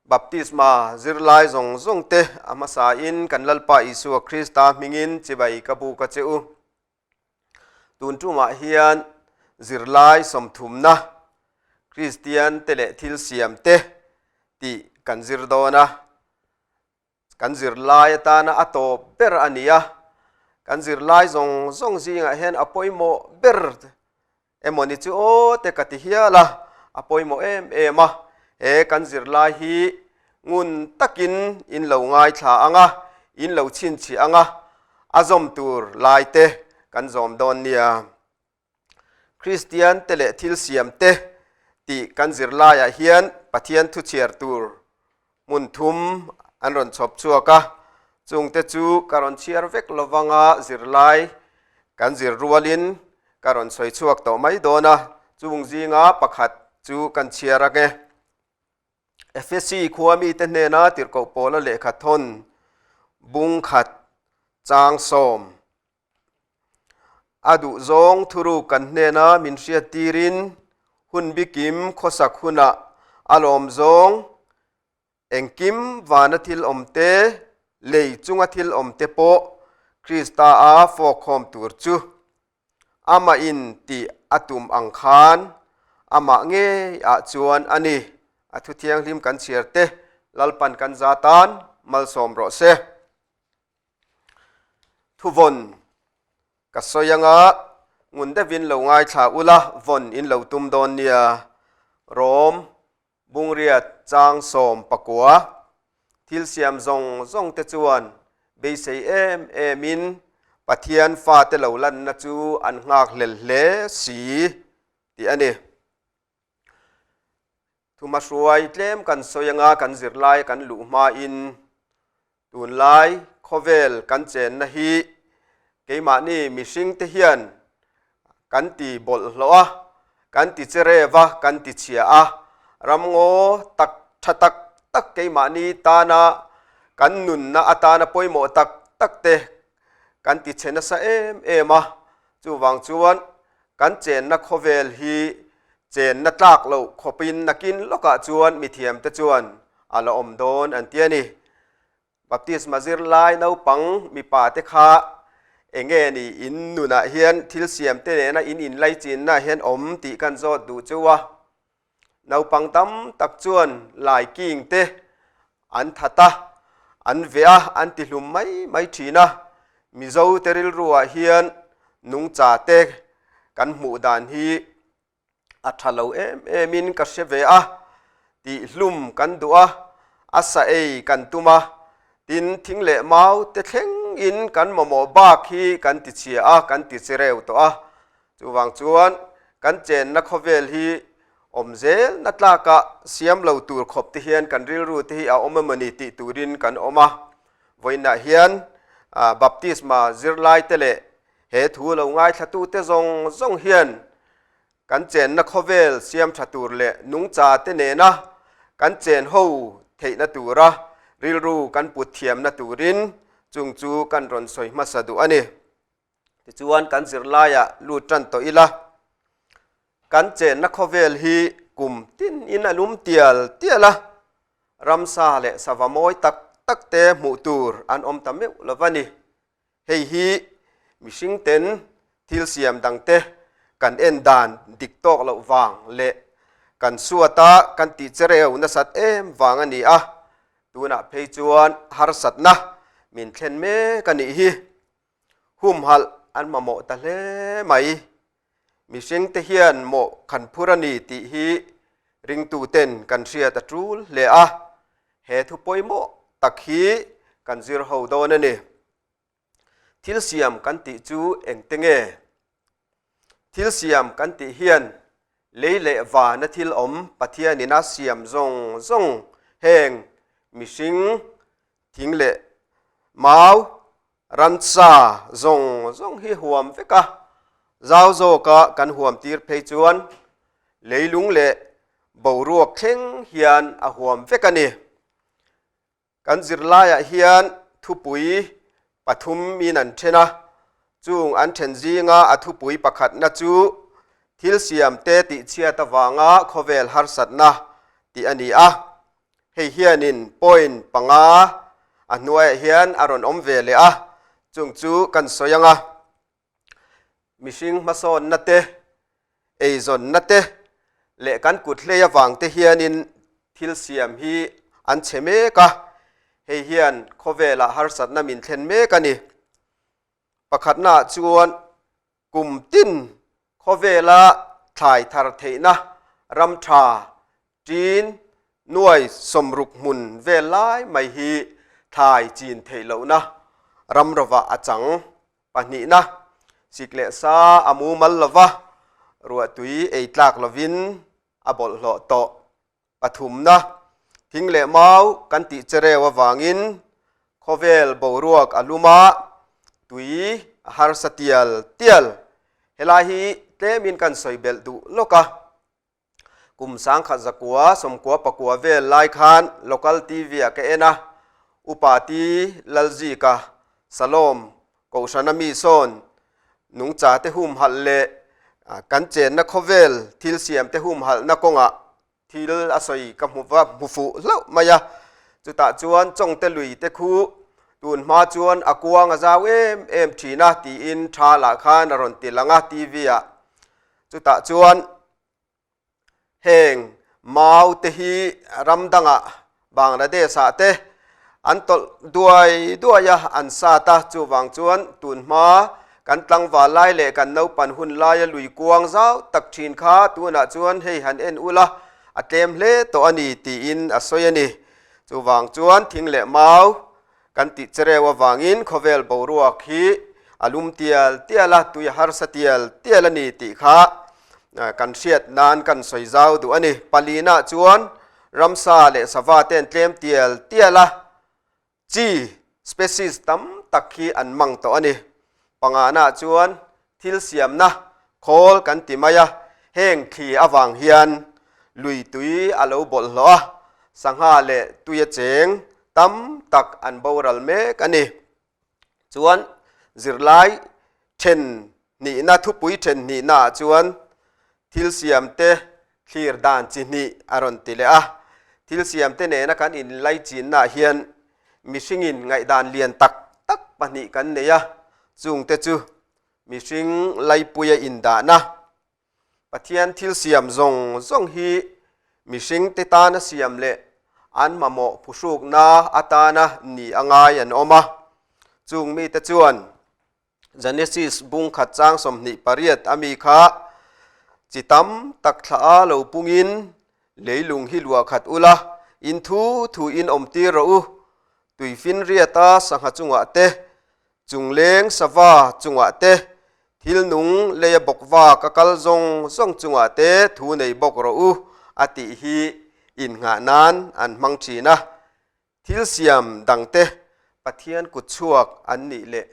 Baptisma zirlai zawng zawng te a hmasain kan Lalpa Isua Krista hmingin chibai ka buk a che u. Tun tumah hian zirlai sawmthumna, Kristian te leh thil siam te tih kan zir dawn a. Kan zirlai atana a tawp ber a ni a, kan zirlai zawng zawng zingah hian a pawimawh ber emawni chu aw te ka ti hial a, a pawimawh em em a, he kan zirlai hi ngun takin in lo ngaithla ang a, in lo chhinchhiah ang a, a zawm tur lai te kan zawm dawn nia. Kristian te leh thil siam te tih kan zirlaiah hian Pathian thu chhiar tur hmun thum an rawn chhawp chhuak a, chungte chu ka rawn chhiar vek lovanga zirlai kan zir rualin ka rawn sawi chhuak tawh mai dawn a, chung zinga pakhat chu kan chhiar ang e. Efesi khua mite hnena tirhkoh pawla lehkha thawn bung khat chang sawm. A duhzawng thuruk kan hnena min hriat tirin hun bikim khawsak hunah a lawm zawng engkim vana thil awm te, lei chunga thil awm te pawh Krista a fawkkhawm tur chu amah in tih a tum ang khan amah ngei ah chuan a ni. A thu thianghlim kan chhiar te Lalpan kan za tan malsawm rawh se. Thuvawn ka sawi anga ngun deuhin lo ngaithla ula vawn in lo tum dawn nia. Rawm Bungriat chang sawm pakua thil siam zawng zawng te chuan beisei em em in Pathian fate lo lanna chu an nghak hlel hle si tih a ni. Thuma hruai tlem kan sawi anga kan zirlai kan luh hmain tunlai khawvel kan chenna hi keimahni mihringte hian kan ti bawlhhlawh a, kan ti che rev a, kan ti chhia a, ramngaw tak tha tak tak keimahni tana kan nunna atana pawimawh tak tak te kan ti chhe nasa em em a, chuvang chuan Kan chenna khawvel hi chenna tlak loh khawpin nakin lawkah chuan mithiamte chuan a la awm dawn an ti a ni. Baptisma zirlai naupang mipa te kha enge ni in nunah hian thil siamte nena in inlaichinna hian awm tih kan zawt duh chu a. Naupang tam tak chuan lai king te an that a, an veh a, an ti hlum mai mai thin a. Mizo te rilruah hian nungcha te kan hmuh dan hi a tha lo em em in ka hre ve a, tih hlum kan duh a, a sa ei kan tum a, tin thing leh mau te thleng in kan mamawh bak hi kan ti chhia a, kan ti che reu tawh a. Chuvang chuan kan chenna khawvel hi awm zelna tlaka siam lo tur khawp te hian kan rilru te hi a awm emawni tih turin kan awm a. Vawiinah hian baptisma zirlai te leh he thu lo ngaithlatu te zawng zawng hian kan chenna khawvel siam tha tur leh nungcha te nena kan chen ho theihna tura rilru kan put thiamna turin chung chu kan rawn sawi hmasa duh a ni. Tichuan kan zirlaiah lut tan tawh ila, kan chenna khawvel hi kum tin in a lum tial tial a, ramsa leh sava mawi tak tak te hmuh tur an awm ta meuh lo va ni. Hei hi mihring ten thil siam dang te kan en dan dik tawk loh vang leh kan suata kan tih chereu nasat em vang a ni a, tunah phei chuan harsatna min thlen mek a nih hi. Humhalh an mamawh ta hle mai. Mihringte hian mawh khan phur a ni tih hi ringtuten kan hriat a tul hle a, he thu pawimawh tak hi kan zir ho dawn a ni. Thil siam kan tih chu engte nge? Thil siam kan tih hian lei leh vana thil awm Pathianin a siam zawng zawng heng mihring, thing leh mau, ramsa zawng zawng hi huam vek a, zau zawka kan huam tir phei chuan leilung leh boruak thleng hian a huam vek a ni. Kan zirlaiah hian thupui pathum in an then a, chung an then zinga a thupui pakhatna chu thil siamte tihchhiat avanga khawvel harsatna tih a ni a. Hei hianin point panga a hnuaiah hian a rawn awm ve leh a, chung chu kan sawi ang a. Mihring hmasawnna te, eizawnna te leh kan kut hlei avang te hianin thil siam hi an chhe mek a, hei hian khawvelah harsatna min thlen mek a ni. Pakhatnaah chuan kum tin khawvela thlai thar theihna ram tha Tin, nuai sawmruk hmun vel lai mai hi thlai chin theih lohna ram rovah a chang. Pahnihna, sik leh sa a mumal lo va, ruahtui ei tlak lovin a bawlhhlawh tawh. Pathumna, thing leh mau kan tih chereu avangin khawvel boruak a lum a, tui a harsa tial tial. Helai hi tlemin kan sawi belh duh lawk a. Kum sangkhat zakua, sawmkua pakua vel lai khan local TV ah ka en a, Upa Ti Lalzika, Salom, Kohhrana mi sawn, nungcha te humhalh leh kan chenna khawvel thil siam te humhalhna kawngah thil a sawi ka hmu va hmu fuh hlauh mai a. Chutah chuan Chawngte lui te khu tun hma chuan a kuang a zau em em thin a tiin tha lah khan a rawn ti lang a TV ah. Chutah chuan heng mau te hi ram dangah Bangladesh ah te an tawlh duai duai a, an sat a, chuvang chuan tun hma kan tlangval lai leh kan naupan hun laia lui kuang zau tak thin kha tunah chuan hei han en ula a tlem hle tawh a ni tiin a sawi a ni. Chuvang chuan thing leh mau Kan tih chereu avangin khawvel boruak hi a lum tial tial a, tui a harsa tial tial a ni tih kha kan hriat nan kan sawi zau duh a ni. Palina chuan ramsa leh sava te an tlem tial tial a, chi, species, tam tak hi an mang tawh a ni. Pangana chuan thil siamna khawl kan ti mai a, heng thli avang hian lui tui a lo bawlhhlawh a, sangha leh tuia cheng tam tak an boral mek a ni. Chuan zirlai then hnihna thupui then hnihna ah chuan thil siamte thlir dan chi hnih a rawn ti leh a, thil siamte nena kan inlaichinna ah hian mihringin ngaihdan lian tak tak pahnih kan nei a, chungte chu mihring laipuia indahna, Pathian thil siam zawng zawng hi mihringte tana siam leh an mamawh phuhrukna atana ni a ngai an awm a. Chung mite chuan Genesis bung khat chang 28 a mi kha chi tam tak thlah a lo pungin leilung hi luah khat ula, in thu thu in awm tir rawh u, tuifinriata sangha chungah te, Chungleng sava chungah te, thil nung leia bawk vak a kal zawng zawng chungah te thu nei bawk rawh u a tih hi innghah nan an hmang thin a. Thil siam dangte Pathian kut chhuak an nih leh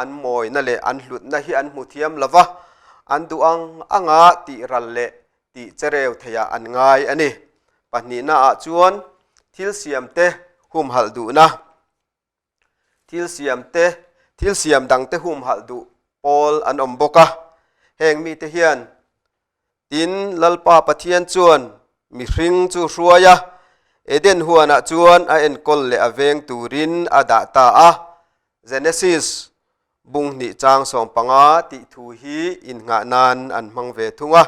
an mawina leh an hlutna hi an hmu thiam lo va, an duh ang anga tih ral leh tih chereu theiah an ngai a ni. Pahnihnaah chuan thil siamte humhalh duhna. Thil siam te, thil siam dang te humhalh duh pawl an awm bawk a. Heng mite hian tin Lalpa Pathian chuan mihring chu hruai a, Eden huanah chuan a enkawl leh a veng turin a dah ta a. Genesis bung hnih chang 15 tih thu hi innghah nan an hmang ve thung a.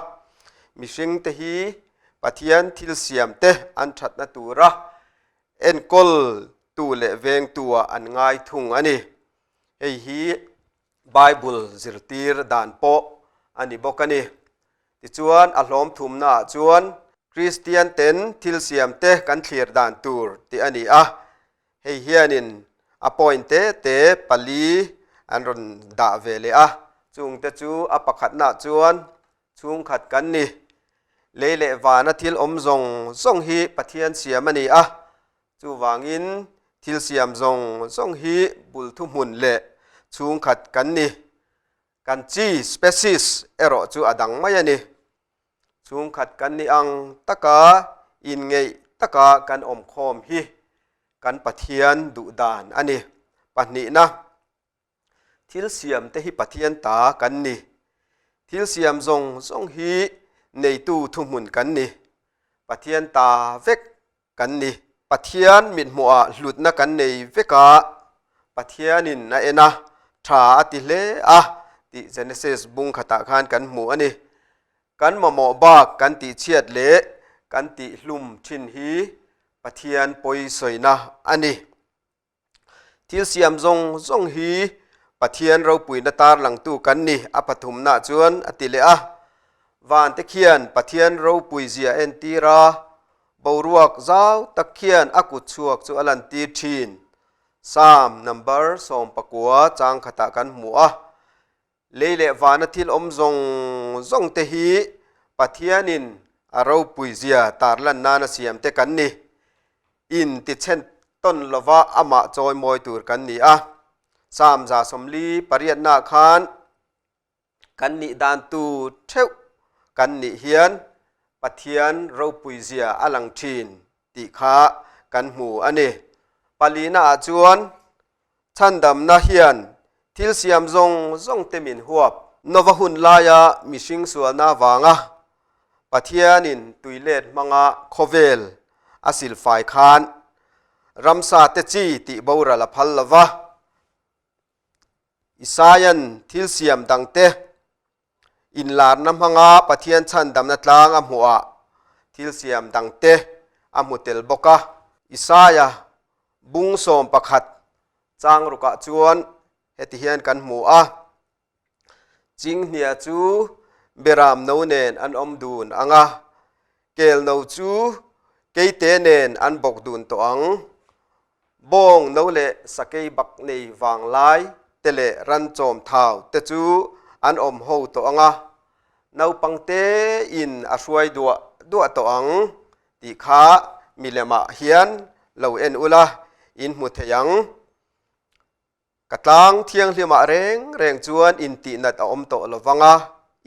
Mihring te hi Pathian thil siam te an thatna tura Enkawl tu leh veng tu ah an ngai thung a ni. Hei hi Bible zirtir dan pawh a ni bawk a ni. Tichuan a hlawm thumna ah chuan Kristian ten thil siam te kan thlir dan tur tih a ni a. Hei hianin a point te te pali an rawn dah ve leh a. Chungte chu a pakhatna chuan Chhungkhat kan ni. Lei leh vana thil awm zawng zawng hi Pathian siam a ni a, chuvangin thil siam zawng zawng hi bul thuhmun leh chhungkhat kan ni. Kan chi, species, erawh chu a dang mai a ni. Chhungkhat kan ni ang taka inngeih taka kan awm khawm hi kan Pathian duh dan a ni. Pahnihna. Thil siam te hi Pathian ta kan ni. Thil siam zawng zawng hi neitu thuhmun kan ni. Pathian ta vek kan ni. Pathian mithmuhah hlutna kan nei vek a, Pathianin a en a, tha a ti hle a tih Genesis bung khatah khan kan hmu a ni. Kan mamawh bak kan tihchhiat leh kan tihhlum thin hi Pathian pawisawina a ni. Thil siam zawng zawng hi Pathian ropuina tarlangtu kan ni, a pathumna chuan a ti leh a. Vante khian Pathian ropui zia entir a, boruak zau tak khian a kut chhuak chu a lantir thin. Psalm number 19 chang khatah kan hmu a. Lei leh vana thil awm zawng zawng te hi Pathianin a ropui zia tarlan nana siam te kan ni. In tichhen tawn lova amah chawi mawi tur kan ni a. Psalm 48 naah khan kan nih dan tur theuh kan nih hian Pathian ropui zia a lang thin tih kha kan hmu a ni. Palina ah chuan Chhandamna hian thil siam zawng zawng te min huap. Nova hun laia mihring sualna avanga Pathianin tuilet hmanga khawvel a silfai khan ramsa te chi tih boral a phal lo va. Isaia'n thil siam dangte inlarna hmanga Pathian chhandamna tlang a hmuhah thil siam dangte a hmu tel bawk a. Isaia bung 11 chang rukah chuan heti hian kan hmu a, Chinghnia chu beram no nen an awm dun ang a, kel no chu keite nen an bawk dun tawh ang. Bawng no leh sakei bak nei vang lai te leh ran chawm thau te chu an awm ho tawh ang a, naupang te in a hruai duah duah tawh ang tih kha milemah hian lo en ula in hmu thei ang. Ka tlang thianghlimah reng reng chuan intihnat a awm tawh lo vang a,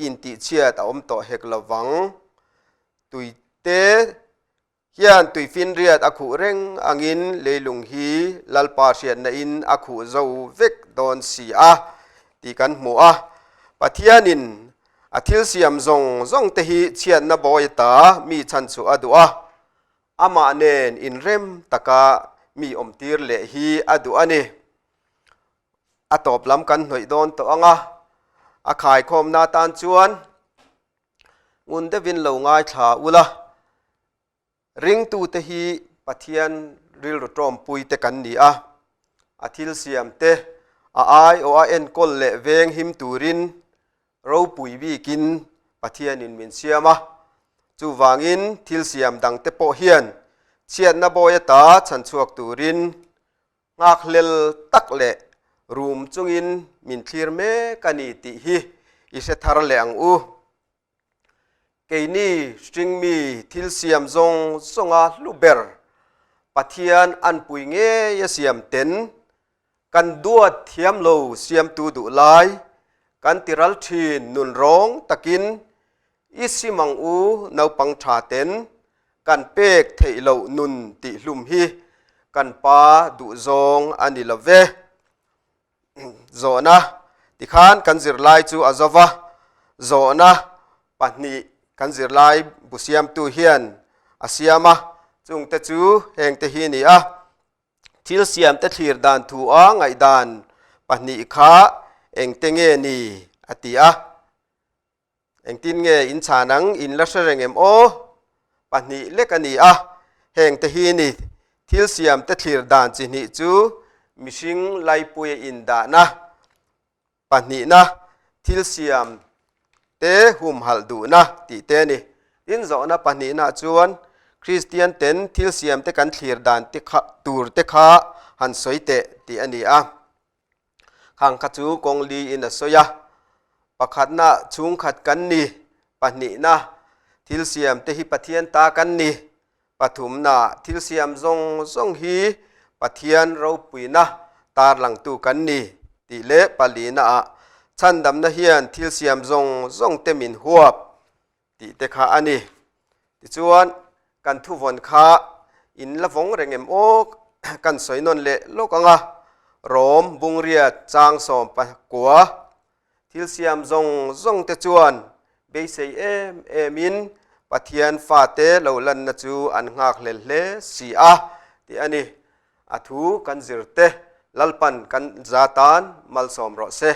intihchhiat a awm tawh hek lo vang. Tuite Hian tuifinriat a khuh reng angin leilung hi Lalpa hriatna in a khuh zo vek dawn si a tih kan hmu a. Pathianin a thil siam zawng zawng te hi chhiatna bawi ta mi chhan chu a duh a, amah nen inrem taka mi awmtir leh hi a duh a ni. A tawp lam kan hnawih dawn tawh ang a, a khaikhawmna atan chuan Ngun deuhin lo ngaithla ula, ringtute hi Pathian rilru tawmpui te kan ni a, a thil siam te a aiawh a enkawl leh veng him turin ropui bikin Pathianin min siam a. Chuvangin thil siam dangte pawh hian chhiatna bawi ata chhanchhuak turin Nghakhlel tak leh rum chungin min thlir mek a ni tih hi i hre thar leh ang u. Keini hringmi thil siam zawng zawnga hlu ber Pathian anpui ngei a siam ten kan duat thiam lo siamtu duh lai kan ti ral thin nun rawng takin i sim ang u naupang tha ten Kan pek theih loh nun tih hlum hi kan pa duhzawng a ni lo ve. Zawhna tikhan kan zirlai chu a zo va, zawhna pahnih kan zirlai bu siamtu hian a siam a, chungte chu hengte hi ni a, thil siamte thlir dan thu a ngaihdan pahnih kha engte nge ni a ti a. Engtin nge in chhan ang? In la hre reng em aw? Pahnih lek a ni a, heng te hi ni thil siam te thlir dan chi hnih chu mihring laipui a indahna pahnihna thil siam te humhalh duhna tih te a ni. Tin zawhna pahnihna chuan Kristian ten thil siam te kan thlir dan te kha tur te kha han sawi teh tih a ni a. Khang kha chu kawng li in a sawi a, pakhatna chhungkhat kan ni, pahnihna thil siam te hi Pathian ta kan ni, pathumna thil siam zawng zawng hi Pathian ropuina tarlangtu kan ni tih leh palina ah chhandamna hian thil siam zawng zawng te min huap tih te kha a ni. Tichuan, kan thuvawn kha in la vawng reng em aw? Kan sawi nawn leh lawk ang a, Rom bungriat chang 19 thil siam zawng zawng te chuan beisei em em in Pathian fate lo lanna chu an nghak hlel hle si a. tih a ni. A thu kan zir te Lalpan kan za tan malsawm rawh se.